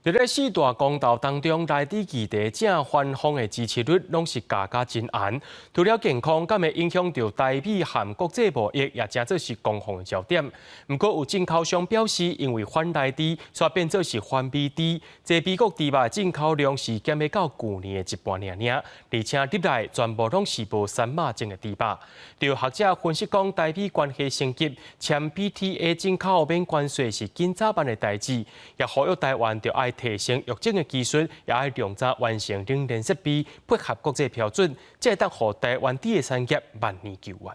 佇咧四大公投當中，萊豬議題正反方的支持率攏是加甲真懸。除了健康，敢會影響著台美和國際貿易，也成做是攻防的焦點。毋過有進口商表示，因為反萊豬，煞變做是反美豬。這美國豬肉進口量是減欲到舊年的一半爾爾，而且入來全部攏是無三肉症的豬肉。有學者分析講，台美關係升級，簽 BTA 進口免關稅是緊早晚的代誌，也呼籲台灣著愛提升育種的技術，也愛量早完成冷鏈設備，配合國際標準，才會當予台灣豬的產業萬年久遠。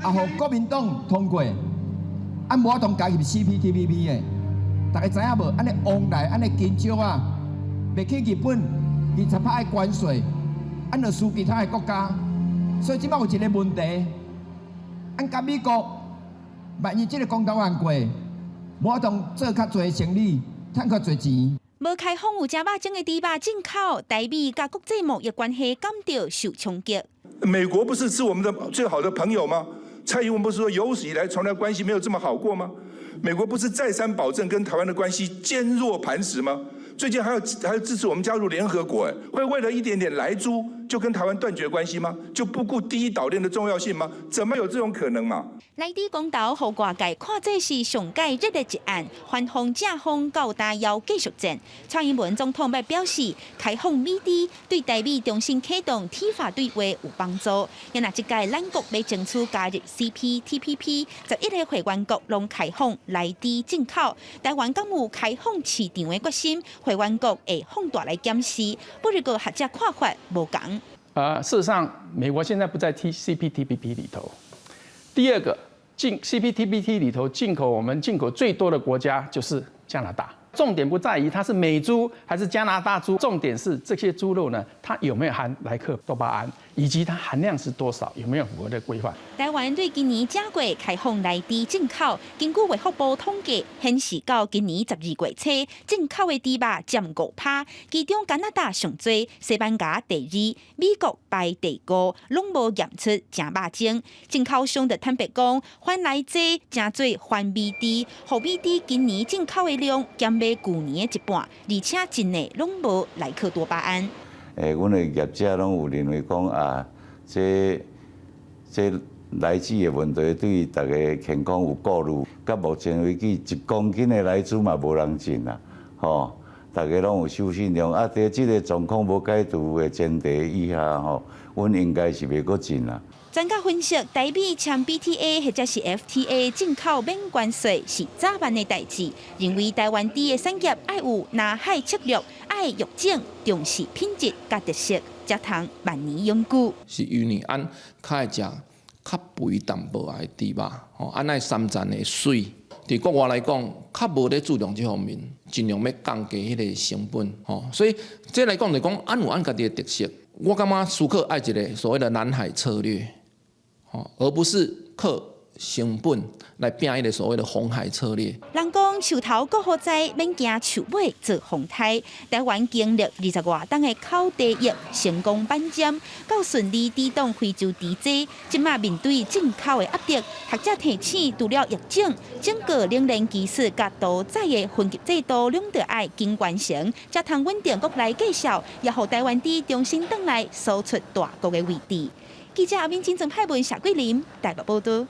啊，予國民黨通過，啊，無法度加入 CPTPP 的，大家知影無？按呢往來，按呢緊張啊，袂去日本20%的關稅，按就輸其他的國家，所以這擺有一個問題，按佮美國，萬一這個公投案過，無法度做較濟生意，趁較濟錢。無開放有食肉症的豬肉進口，台美佮國際貿易關係敢著受衝擊。美國不是是我們的最好的朋友嗎？蔡英文不是說有史以來從來關係沒有這麼好過嗎？美國不是再三保證跟台灣的關係堅若磐石嗎？最近還要支持我們加入聯合國，會為了一點點萊豬就跟台灣斷絕關係嗎？就不顧第一島鏈的重要性嗎？怎麼有這種可能嘛？萊豬公投予外界看做是上蓋熱的一案，反方正方鬥打枵繼續戰。蔡英文總統欲表示，開放美豬對台美重新啟動 TIFA 對話有幫助。也若這屆咱國欲爭取加入 CPTPP，11個會員國攏開放萊豬進口，台灣敢有開放市場的決心？會員國會放大來檢視，不過學者看法無仝。事實上，美國現在不在 CPTPP 裡頭。第二個，進 CPTPP 裡頭進口，我們進口最多的國家就是加拿大。重點不在於它是美豬還是加拿大豬，重點是這些豬肉呢，它有沒有含萊克多巴胺，以及它含量是多少，有沒有符合的規範。台灣對今年正月開放萊豬進口，根據衛福部統計顯示，到今年12月初，進口的豬肉佔5趴，其中加拿大上濟，西班牙第二，美國排第五，攏無驗出食肉症。進口商就坦白講，反萊豬成做反美豬，予美豬今年進口的量減欲舊年的一半，而且進的攏無萊克多巴胺。阮的業者攏有認為講啊，這萊豬的問題對大家健康有顧慮。到目前為止，1公斤的萊豬嘛無人進啦，吼，大家攏有守信用。啊，佇這個狀況無解除的前提以下，吼，阮應該是袂閣進啦。專家分析，台美簽 BTA 或者是 FTA 進口免關稅是早晚的代誌。認為台灣豬的產業愛有藍海策略，愛育種，重視品質佮特色，才通萬年永久。是因為按較會食較肥淡薄仔的豬肉，吼，按愛三層的媠。佇國外來講，較無咧注重這方面，盡量欲降低彼個成本，吼。所以這來講就講，按有按家己的特色。我感覺思考愛一個所謂的藍海策略。而不是靠成本來拚彼個所謂的紅海策略。人講樹頭顧雨災，免驚樹尾做風颱。台灣經歷20外冬的口蹄疫成功反針，夠順利抵擋非洲豬災。這馬面對進口的壓力，學者提醒，除了育種，整個冷鏈技術佮屠宰的分級制度，攏著愛緊完成，才通穩定國內價數，也予台灣豬重新轉來輸出大國的位置。記者阿敏、金正派文、夏桂林台北報道。